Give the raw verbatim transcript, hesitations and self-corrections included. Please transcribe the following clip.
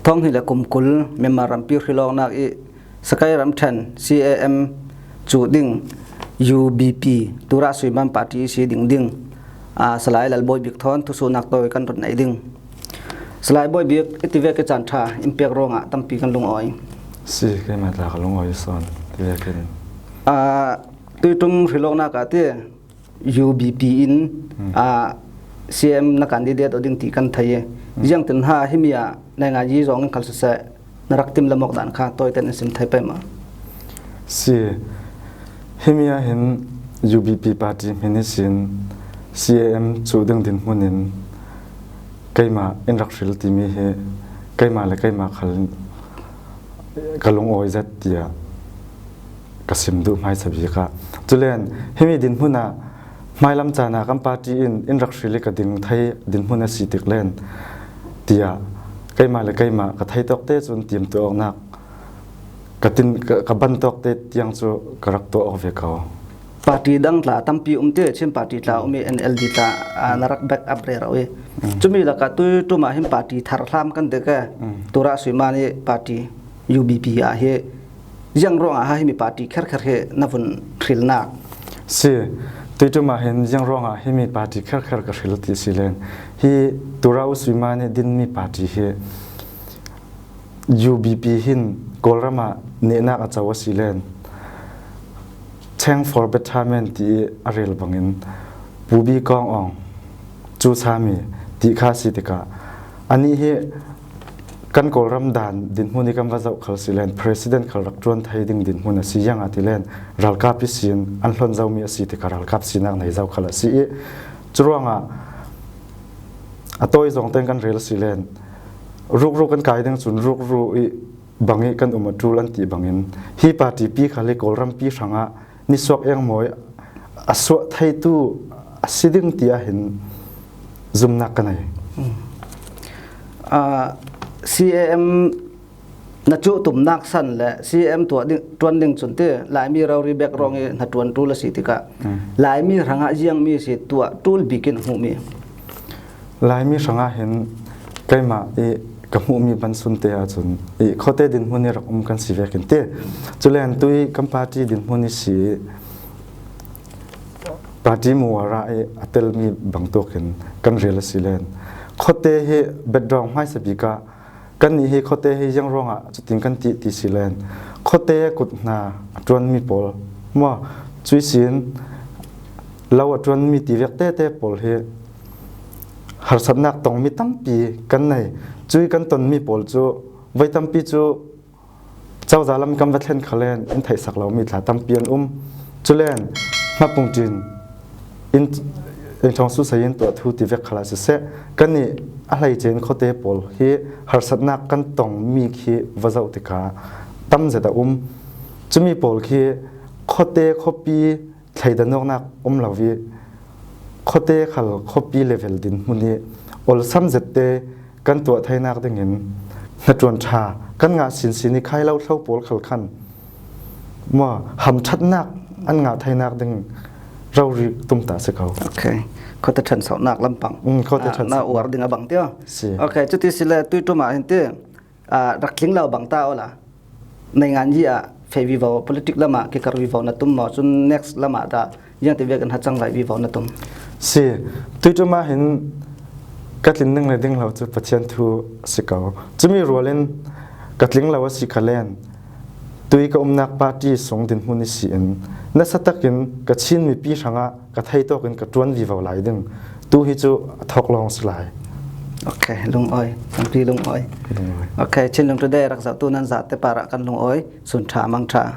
Thawng hnih le kum kul Myanmar rampi hrilawknak i Sakai ramṭhen C A M cuh ding U B P, tura Suiman party i si ding ding, aa, Salai Lalbawi Bik thawn thusuhnak tawi kan run nei ding. Salai Bawi Bik, i tivek i caan ṭha in pek ruangah tampi kan lungawi. Si, keimah tla ka lungawi sawn, tivekin. Aa, tuiṭum hrilawknak ah te, U B P in, hmm, aa, C M na candidate aw ding ti kan thei i. Hmm. Ziangtin ha himi ah naingan yi zong in khal siseh, na rak tim lamawk dan kha tawiten in sim thei pei maw? Si, himi ah hin U B P party hmin ihsin C M cuh ding dinhmun in keimah in rak hril timi hi keimah le keimah khal ka lungawi zet tiah ka sim duh hmaisa bik ah. Culen himi dinhmun ah hmailam caan ah kan party in in rak hril i ka ding thei dinhmun a si tik len tiah keimah le keimah ka thei tawkte cun timtuah awknak ka tin, ka, ka ban tawkte tiang cu ka rak tuah awk ve ko. Party dang tla tampi um te, Chin party tla um i N L D tla, aa, na rak back up rero i. Mm. Cumi lakah tuiṭum ah hin party thar hlam kan dek e. Mm. Tura Suiman i party U B P ah hi ziang ruangah ha himi party kherkher hi na vun hrilnak? Si, tuiṭum ah hin ziang ruangah himi party kherkher ka hril ti si len, hi tura U Suiman i dinmi party hi U B P hin Kawlram ah nehnak a co a si len, Cheng for Betterment ti i a rel bangin Pu Bi Kawng Aung, Cu Sa Mi ti kha a si tikah, anih hi kan Kawlram dan dinhmun i kan va zoh khal si len, president khal rak ṭuan thei ding dinhmun a si, ziangah ti len ralkap ihsin an hlon zomi a si tikah ralkap sinak nei zo khal a si i, curuangah a tawi zong tein kan rel si len, rukru kan kai ding cun rukru i bang i kan um a ṭul an ti bangin, hi party pi khal hi Kawlrampi hrangah nisuak engmaw i a suah theitu a si ding tiah hin zumnak ka nei. Hmm. Ah, C A M na cuh tumnak san le C M tuah ding, ṭuan ding cun ti Laimi rori bek ruang i hna ṭuan ṭul a si tikah, hmm, Laimi hrangah ziangmi si tuah ṭul bik in a hmuhmi? Laimi hrangah hin keimah i ka hmuhmi ban sunte ahcun i khuate dinhmun i rak um kan si vekin ti. Culen tui kan party dinhmun i si i party muara i a telmi bangtuk in kan rel a si len, khuate hi background hmaisa bik ah kannih hi khuate hi ziang ruangah cutin kan ti, ti si len, khuate kut hna a ṭuanmi pawl maw, cuihsin lo a ṭuanmi ti vek tete pawl hi harsatnak tongmi tampi kan nei. Cui kan tonmi pawl cu voi tampi cu cozah lam kan va thlen khal in in theihsak lomi tla tampi an um. Culen hmapung ṭin in, in ṭhawng susai in tuah thu ti vek khal ah siseh, kannih a hleice in khuate pawl hi harsatnak kan tongmi khi va zoh tikah tam zet a um. Cumi pawl khi khuate khuapi thleidan awknak um lo i, khuate khal khuapi level dinhmun i olsam zette kan tuah theinak dingin hnaṭuan ṭha kan ngah sinsin i khai lo thlo pawl khal khan maw, hamṭhatnak an ngah theinak ding rori tumtah si ko. Okay. Khuate ṭhansohnak lampang. Mm, khuate ah, ṭhansoh. Na uar ding a bang tio. Si. Okay, cuti si le tuiṭum ah hin ti, ah, rak tling lo bang ta awla. Naingan yi ah feh vivo, politic lamah kikar vivo na tum maw, cun next lamah dah ziangti vekin hacang lai vivo na tum? Si, tuiṭum ah hin ka tlin ning le ding lo cu Pathian thu si ko. Cumi rual in ka tling lo a si kha len, tui ka umnak party sung dinhmun i si in nasa takin ka Chin mipi hrangah ka theitawk in ka ṭuan vivo lai ding. Tu hi cu a thawk lawng si lai. Okay, lungawi, tampi lungawi. Lungawi. Okay, Chinlung Today rak zohtu nan zate parah kan lungawi, sun ṭha, mang ṭha.